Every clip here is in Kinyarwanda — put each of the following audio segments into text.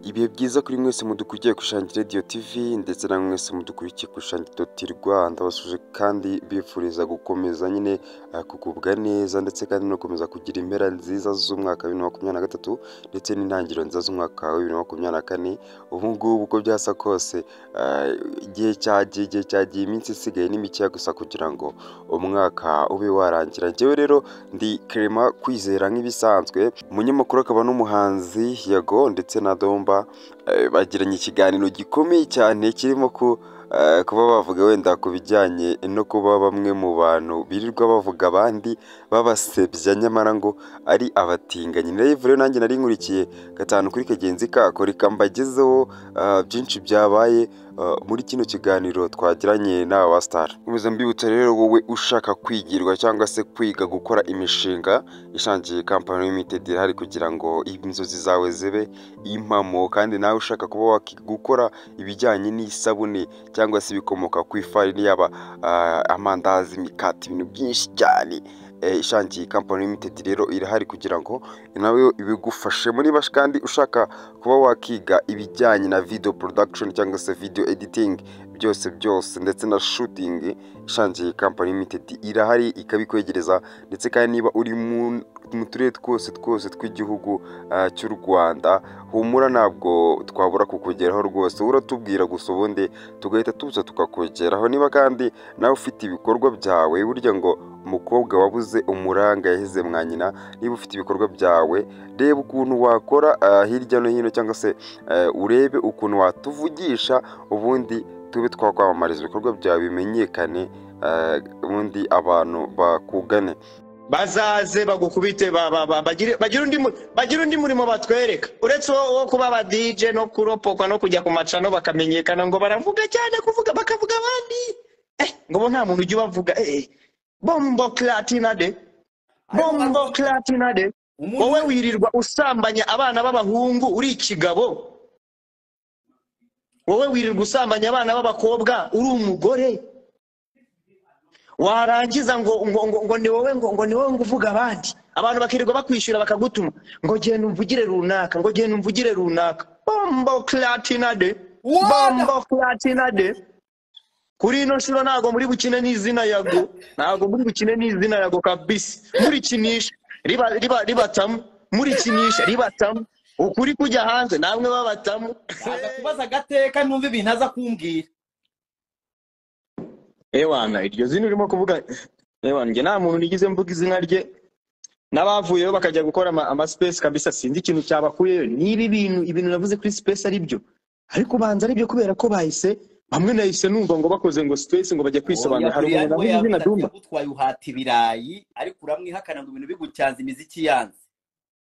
Ibihe byiza kuri mwese mudukurikiye ku Shangi Radio TV ndetse na mwese mudukurikiye ku Shangi.rwa. Ndabasuje kandi bifuriza gukomeza nyine kugubwa neza ndetse kandi no gukomeza kugira impera nziza z'umwaka wa 2023 ndetse n'intangiriro nziza z'umwaka wa 2024. Ubu ngubu uko byasa kose igihe cyagiye iminsi isigaye ni mikeya gusa kugira ngo umwaka ube warangira. Njyewe rero ndi Clement Kwizera nk'ibisanzwe, umunyamakuru akaba n'umuhanzi Yago ndetse na Domba bagiranye ikiganiro gikomeye cyane kirimo kuba bavuga wenda ku bijyanye no kuba bamwe mu bantu birirwa bavuga abandi babasebya nyamara ngo ari abatinganyi. Live rero nanjye nari nkurikiye gatanu kuri kagenzi kako, reka mbagezeho byinshi byabaye muri kino kiganiro twagiranye n'aba ba star. Nkomeza mbibutsa rero wowe ushaka kwigirwa cyangwa se kwiga gukora imishinga, Ishangi Company Limited irahari kugira ngo inzozi zawe zibe impamo, kandi nawe ushaka kuba wakiga gukora ibijyanye n'isabune cyangwa se ibikomoka ku ifarini, yaba amandazi, imikati, ibintu byinshi cyane. Ishangi Company Limited rero irahari kugira ngo nawe ibigufashe. Muri bash kandi ushaka kuba wakiga ibijyanye na video production cyangwa se video editing byose byose ndetse na shooting, Ishangi Company Limited irahari ikabikwegereza. Ndetse kandi niba uri mu turere twose tw'igihugu cy'u Rwanda, humura ntabwo twabura kukugeraho rwose, uratubwira gusa ubundi tugahita tuza tukakugeraho. Niba kandi nawe ufite ibikorwa byawe, burya ngo umukobwa wabuze umuranga yaheze mwa nyina, niba ufite ibikorwa byawe reba ukuntu wakora hirya no hino cyangwa se urebe ukuntu watuvugisha ubundi tube twakwamamariza ibikorwa byawe bimenyekane, ubundi abantu bakugane. Bazaze bagukubite, bagire undi murimo batwereka uretse wo kuba aba DJ no kuropokwa no kujya ku macano bakamenyekana ngo baravuga cyane, kuvuga bakavuga abandi, ngo bo nta muntu ujya ubavuga. Bombo clatina de, bombo clatina de. Wowe wirirwa usambanya abana b'abahungu uri ikigabo, wowe wirirwa usambanya abana b'abakobwa uri umugore, warangiza ngo ngo ngo ngo ni wowe ngo ni wowe ngo uvuga abandi, abantu bakirirwa bakwishyura bakagutuma ngo genda umvugire runaka, ngo genda umvugire runaka. Bombo clatina de, bombo clatina de. Kuri ino nshuro ntago muri bukine n'izina Yago, ntago muri bukine n'izina Yago kabisa. Murikinisha ribatamu, murikinisha ribatamu, ukuri kujya hanze namwe babatamu. Aza kubaza agateka numva ibintu aza kumbwira. Ewana iryo zina urimo kuvuga, ewana nge nta muntu nigize mvuga izina rye, n'abavuyeyo bakajya gukora ama space kabisa, sinzi ikintu cyabakuyeyo. Niba ibintu navuze kuri space ari byo, ariko banza ari byo kubera ko bahise bamwe nahise numva ngo bakoze ngo space ngo bajya kwisobanura. Hari umuntu navuze izina Dumba yagutwaye uhata ibirayi ariko uramwihakana ngo ibintu bigucyanze imiziki yanze,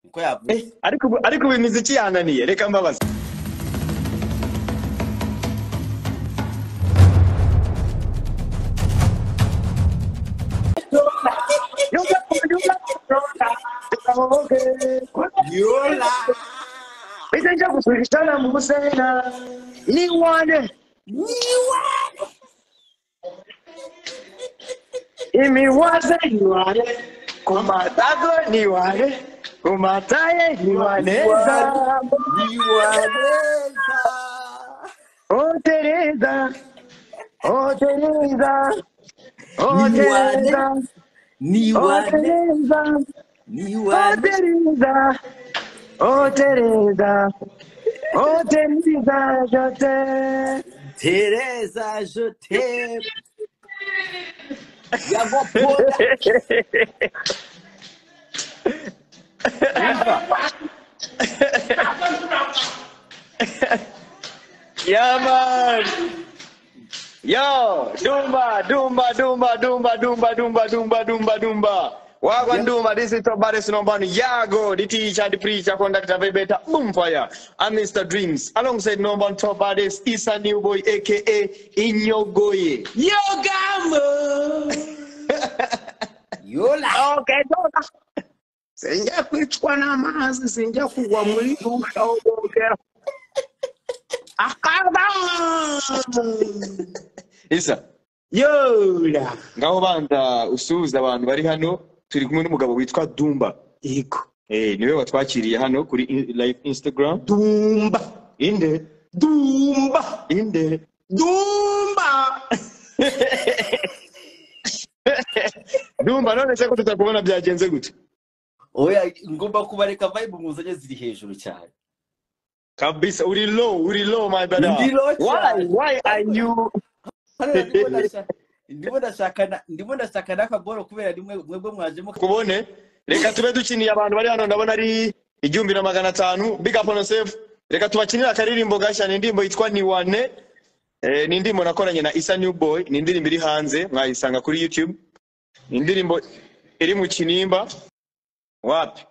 niko yavuze. Ariko ubu imiziki yananiye, reka mbabaze. Niwane imiwaze niwane kumatago niwane kumataye niwaneza niwaneza oh Teresa, oh Teresa, oh Teresa, niwane niwane, oh Teresa, oh Teresa, oh Teresa, je t'aime. Teresa, je t'aime. Yago poda. Yeah man. Yo, Dumba, Dumba, Dumba, Dumba, Dumba, Dumba, Dumba, Dumba, Dumba. Wagwan Dumba, this is top baddest number one, Yago, the teacher, the preacher, conductor, better, boom fire. I'm Mr. Dreams, alongside number one top baddest, Issa New Boy, aka Inyogoye. Yogamo! Yola! Okay, Yola. Sinja kwicwa n'amazi, sinja kugwa muri ushobokera. Akaba! Issa. Yola! Ngaho banda usuhuza abantu bari hano. Turi kumwe n'umugabo witwa Dumba. Yego. Niwe watwakiriye hano kuri live Instagram. Dumba. Inde? Dumba. Inde? Dumba. Dumba, none se ko tutakubona byagenze gute? Oya, ngomba kubareka vibe muzanye ziri hejuru cyane. Kabisa, uri low my brother. Ndi low cyane. Why are you? Ndimo ndashaka n'akaboro kubera nimwe mwebwe mwajemo kubone. Reka tube dukiniye abantu bari hano, ndabona ari 1500. Big up on yourself. Reka tubakinira akaririmbo gashya, ni indirimbo yitwa Niwane. Ni indirimbo nakoranye na Isa New Boy, ni indirimbo iri hanze, mwayisanga kuri YouTube. Ni indirimbo iri mu kinimba. Wapi?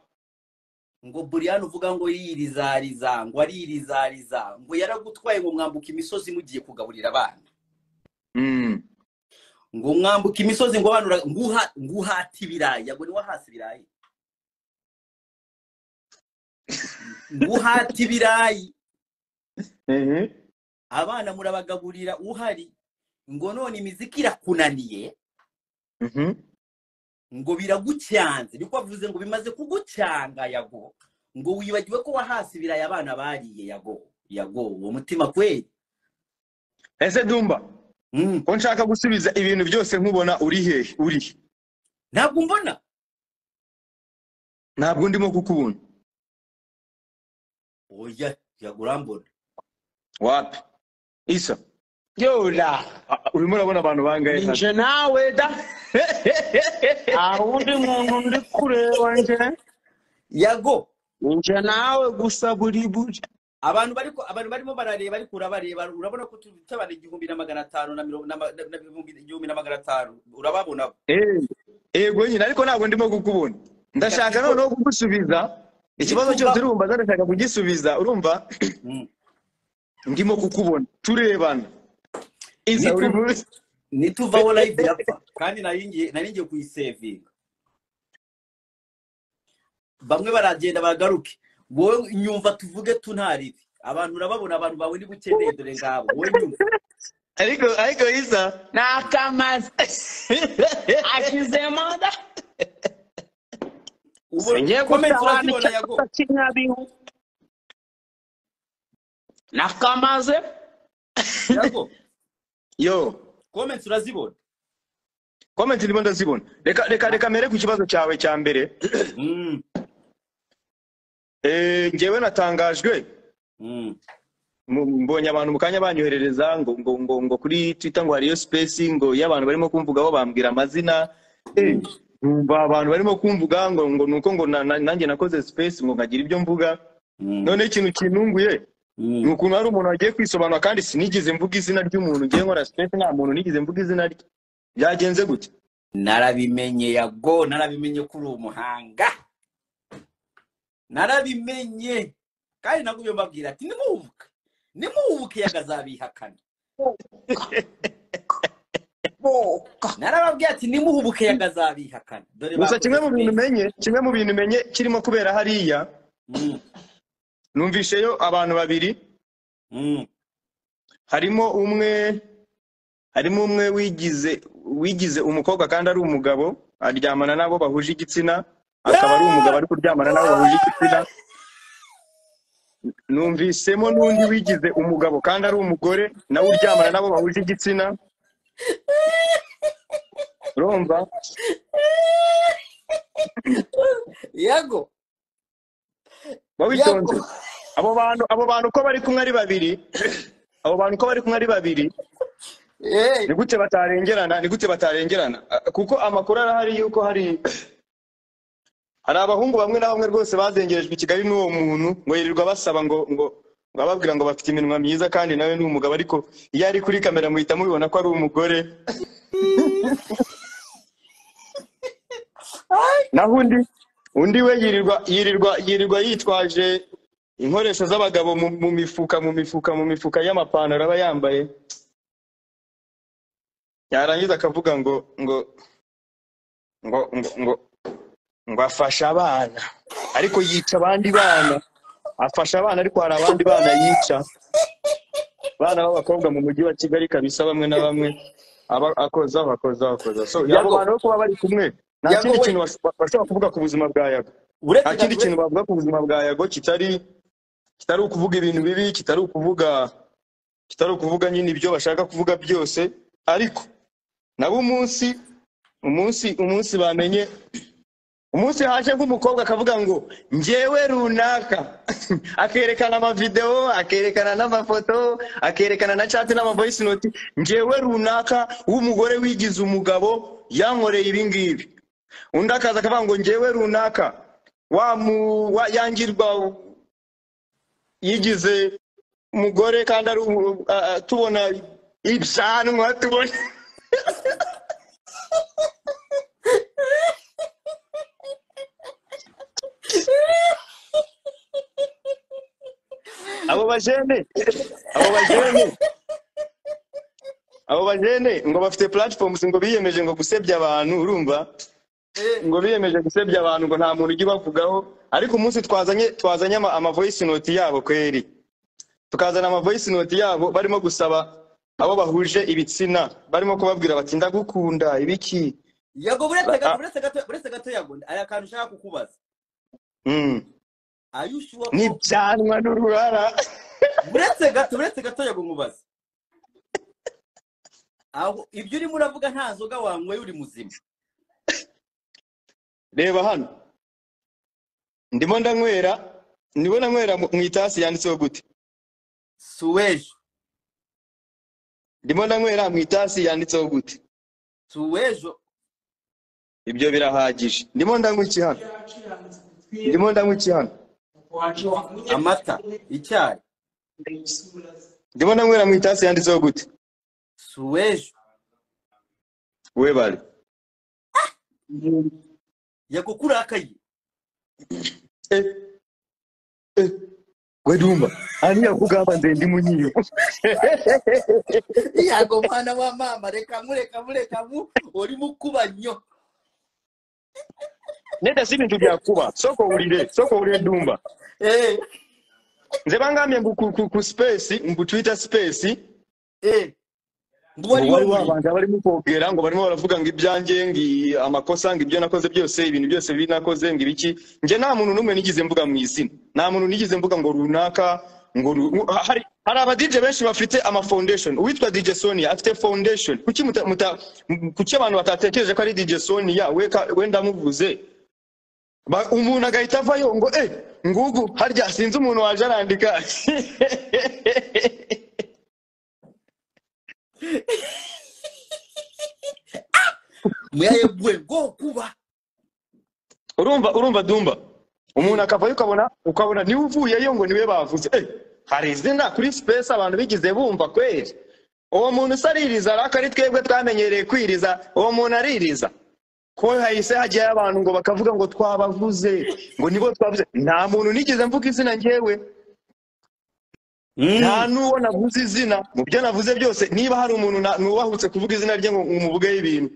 Ngo Brian uvuga ngo yirizariza, ngo aririzariza, ngo yaragutwaye ngo mwambuka imisozi mugiye kugaburira abana. Ngo mwambuka imisozi ngo abantu nguhata ibirayi, ngo ni wahasi ibirayi. Nguhata ibirayi. Abana murabagaburira uhari, ngo none imiziki irakunaniye. Ngo biragucyanze, niko avuze ngo bimaze kugucyanga Yago, ngo wibagiwe ko wahasi ibirayi abana bariye. Yago uwo mutima kweli. Ese Dumba, ko nshaka gusubiza ibintu byose nkubona uri hehe? Uri ntabwo mbona, ntabwo ndimo kukubona. Oya, Yago urambona. Wapi Isa? Yola, urimo urabona abantu bangahe? Nje nawe da. Awundi muntu ndi kureba nje. Yago, nje nawe gusa buri buri. Abantu barimo barareba, ariko urabareba, urabona ko tutabana 1500 na 1500, urababona. Yego nyine, ariko ntabwo ndimo kukubona. Ndashaka noneho kugusubiza ikibazo cyose urumva, ndashaka kugisubiza, urumva? Ndimo kukubona, turebana. Isa uri muri nituvaho live yapfa, kandi naringiye kuyisevinga. Bamwe baragenda bagaruke, wowe nyumva tuvuge tunaribi. Abantu urababona, abantu bawe ni bukeneye, dore ngabo wowe nyumva. Ariko Isa nakamaze ashizemo da. Ngiye comment urazibona Yago. Nakamaze Yago. Yo, comments urazibona? Comments ndimo ndazibona. Reka mere ku kibazo cyawe cya mbere. Ngewe natangajwe. Mbonye abantu mukanya banyoherereza ngo ngo ngo ngo kuri Twitter ngo hariyo space ngo y'abantu barimo kumvugaho bambwira amazina. Numva abantu barimo kumvuga ngo ngo nuko ngo nanjye nakoze space ngo ngagira ibyo mvuga. None ikintu kinunguye nukuntu hari umuntu agiye kwisobanura kandi sinigeze mvuga izina ry'umuntu. Ngiye nkora space nta muntu nigeze mvuga izina rye. Byagenze gute? Narabimenye Yago, narabimenye kuri umuhanga. Narabimenye kandi nagubye mbabwira ati nimuhubuke, nimuhubuke yagazabihakana. Narababwiye ati nimuhubuke yagazabihakana. Dore gusa kimwe mu bintu menye, kimwe mu bintu menye kirimo kubera hariya. Numvisheyo abantu babiri. Harimo umwe wigize umukobwa kandi ari umugabo, aryamana nabo bahuje igitsina, akaba ari umugabo ari kuryamana nabo bahuje igitsina. Numvisemo n'undi wigize umugabo kandi ari umugore, nawe uryamana nabo bahuje igitsina. Urumva? Yago. Bawitonze. Abo bantu ko bari kumwe ari babiri, abo bantu ko bari kumwe ari babiri, ni gute batarengerana? Ni gute batarengerana? Kuko amakuru arahari yuko hari abahungu bamwe na bamwe rwose bazengerejwe i Kigali n'uwo muntu, ngo yirirwa basaba ngo ngo ababwira ngo bafite iminwa myiza kandi nawe ni umugabo, ariko iyo ari kuri kamera muhita mubibona ko ari umugore. Naho undi we yirirwa yitwaje inkoresho z'abagabo mu mifuka y'amapantaro aba yambaye, yarangiza akavuga ngo ngo ngo ngo ngo ngo afasha abana, ariko yica abandi bana. Afasha abana ariko hari abandi bana yica, abana b'abakobwa mu mujyi wa Kigali kabisa, bamwe na bamwe aba akoza. So abo bantu bo kuba bari kumwe nta kindi kintu bashobora kuvuga ku buzima bwa Yago. Nta kindi kintu bavuga ku buzima bwa Yago kitari Kitari ukuvuga ibintu bibi, kitari ukuvuga nyine ibyo bashaka kuvuga byose, ariko nabo umunsi bamenye, umunsi haje nk'umukobwa akavuga ngo njyewe runaka, akerekana amavideo, akerekana n'amafoto, akerekana na chat n'ama voice note, njyewe runaka w'umugore wigize umugabo yankoreye ibi ngibi. Undi akaza akavuga ngo njyewe runaka wa yangirwa yigize umugore kandi ari tubona ibyanwa tubona. Abo bajene ngo bafite platforms ngo biyemeje ngo gusebya abantu, urumva ngo biyemeje gusebya abantu ngo nta muntu ujya bavugaho, ariko umunsi twazanye ama voice note yabo kweri, tukazana ama voice note yabo barimo gusaba abo bahuje ibitsina, barimo kubabwira bati ndagukunda ibiki. Yago buretse gato Yago, aya kantu ushaka kukubaza. Ayushuwa ni byanwa n'uruhara. Buretse gato Yago nkubaza. Aho ibyo urimo uravuga nta nzoga wanyweye uri muzima. Reba hano. Ndimo ndanywera, ndibona nywera mu itasi yanditseho gute? Suwejo. Ndimo ndanywera mu itasi yanditseho gute? Suwejo. Ibyo birahagije. Ndimo ndanywa iki hano? Ndimo ndanywa iki hano? Amata, icyayi. Ndimo ndanywera mu itasi yanditseho gute? Suwejo. Webale. Yago kurakaye. Wedumba ani yakugamba nze ndi munyiyo. Yago mwana wa mama, reka mu ori mukuba nnyo. Neda si bintu byakuba, soko ulire Dumba. Nze bangambye ku space, mu Twitter space. Ngo wari bari mu kogera ngo barimo baravuga ngo ibyanjye ngi amakosa ngo ibyo nakoze byose ibintu byose binakoze ngo ibiki. Nje nta muntu numwe nigize mvuga mu izina, nta muntu nigize mvuga ngo runaka ngo hari aba DJ benshi bafite ama foundation. Uwitwa DJ Sonia afite foundation. Kuki kuki abantu batatekereje ko ari DJ Sonia wenda muvuze umuntu agahita avayo ngo ngugu harya sinzi umuntu waje arandika. Mwaye go kuba. Urumva Dumba. Umuntu akavayo ukabona niwe uvuyeyo ngo niwe bavuze. Hari izina kuri space abantu bigize bumva kweri. Uwo muntu usaririza araka ari twebwe twamenyereye kwiriza, uwo muntu aririza. Ko hahise hagiye abantu ngo bakavuga ngo twabavuze, ngo nibo twavuze. Nta muntu nigeze mvuga izina njyewe. Nta nuwo navuze izina mu byo navuze byose. Niba hari umuntu nubahutse kuvuga izina rye ngo umuvugeho ibintu.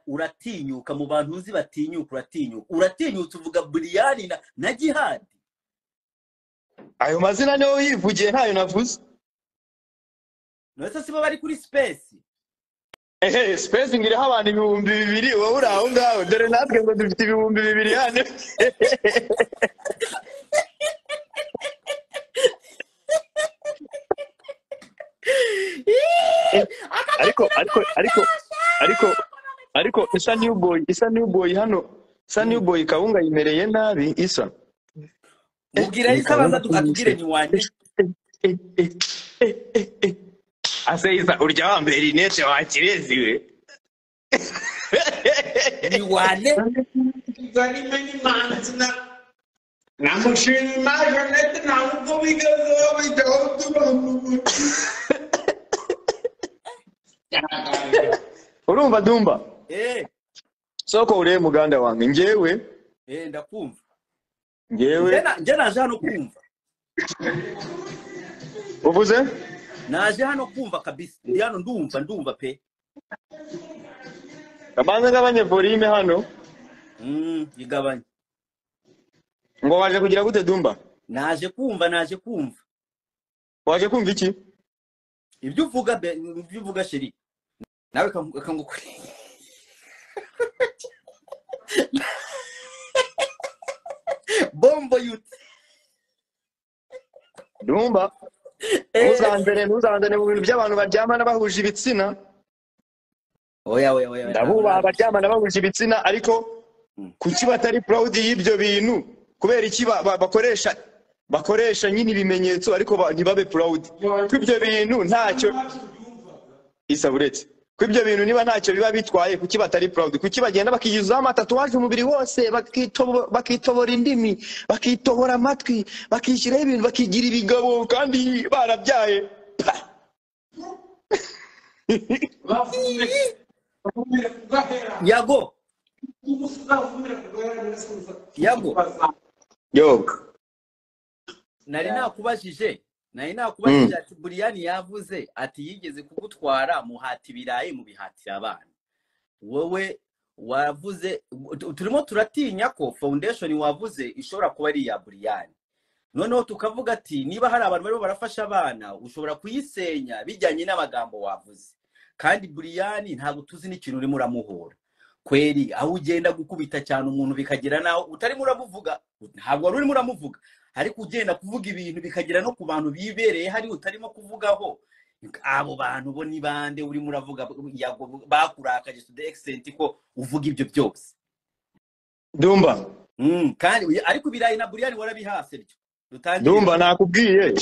Uratinyuka mu bantu uzi batinyuka, uratinyutse uvuga Brian na Jihad. Ayo mazina niyo yivugiye ntayo navuze. None se bari kuri space. Space ngiriho abantu 2000 wowe uri aho ngaho, dore natwe ngo dufite 2000 hano. Ariko isa new boy hano, isa new boy Kawunga yimereye nabi isa. Mubwira isa baza atubwire ni wande. Ase isa urya wambere rinete wakirezi we. Ni wande. Urumva Dumba? Soko ure muganda wange njewe. Ndakumva. Njewe. Nje naje hano kumva. Uvuze? Naje hano kumva kabisa. Ndi hano ndumva pe. Kabanza ngabanye volume hano. Igabanye. Ngo waje kugira gute Dumba? Naje kumva. Waje kumva iki? Ibyo uvuga sheri. Nawe kangukuri. Bombo yute. Dumba, ntuzanzane mu bintu by'abantu baryamana bahuje ibitsina. Oya oya oya. Ndabubaha abaryamana bahuje ibitsina, ariko kuki batari proud y'ibyo bintu? Kubera iki bakoresha nyine ibimenyetso ariko ntibabe proud ko ibyo bintu ntacyo isaburetse, ko ibyo bintu niba ntacyo biba bitwaye, kuki batari proud? Kuki bagenda bakiyuzaho amatatuwaje umubiri wose, bakitobora indimi, bakitobora amatwi, bakishyiraho ibintu, bakigira ibigabo kandi barabyaye? Yago. Yago. Yo. Nari nakubajije ati Buriyani yavuze ati yigeze kugutwara muhati ibirayi mubihatira abana. Wowe wavuze turimo turatinya ko foundation wavuze ishobora kuba ari iya Buriyani. Noneho tukavuga ati niba hari abantu barimo barafasha abana ushobora kuyisenya bijyanye n'amagambo wavuze. Kandi Buriyani ntabwo tuzi n'ikintu urimo uramuhora. Kweri aho ugenda gukubita cyane umuntu bikagera naho utarimo uramuvuga, ntabwo wari urimo uramuvuga, ariko ugenda kuvuga ibintu bikagera no ku bantu bibereye hari utarimo kuvugaho. Abo bantu bo ni bande urimo uravuga bakurakaje to the extent ko uvuga ibyo byose? Dumba. Kandi ariko ibirayi na Buriyani warabihase byo. Dumba, nakubwiye.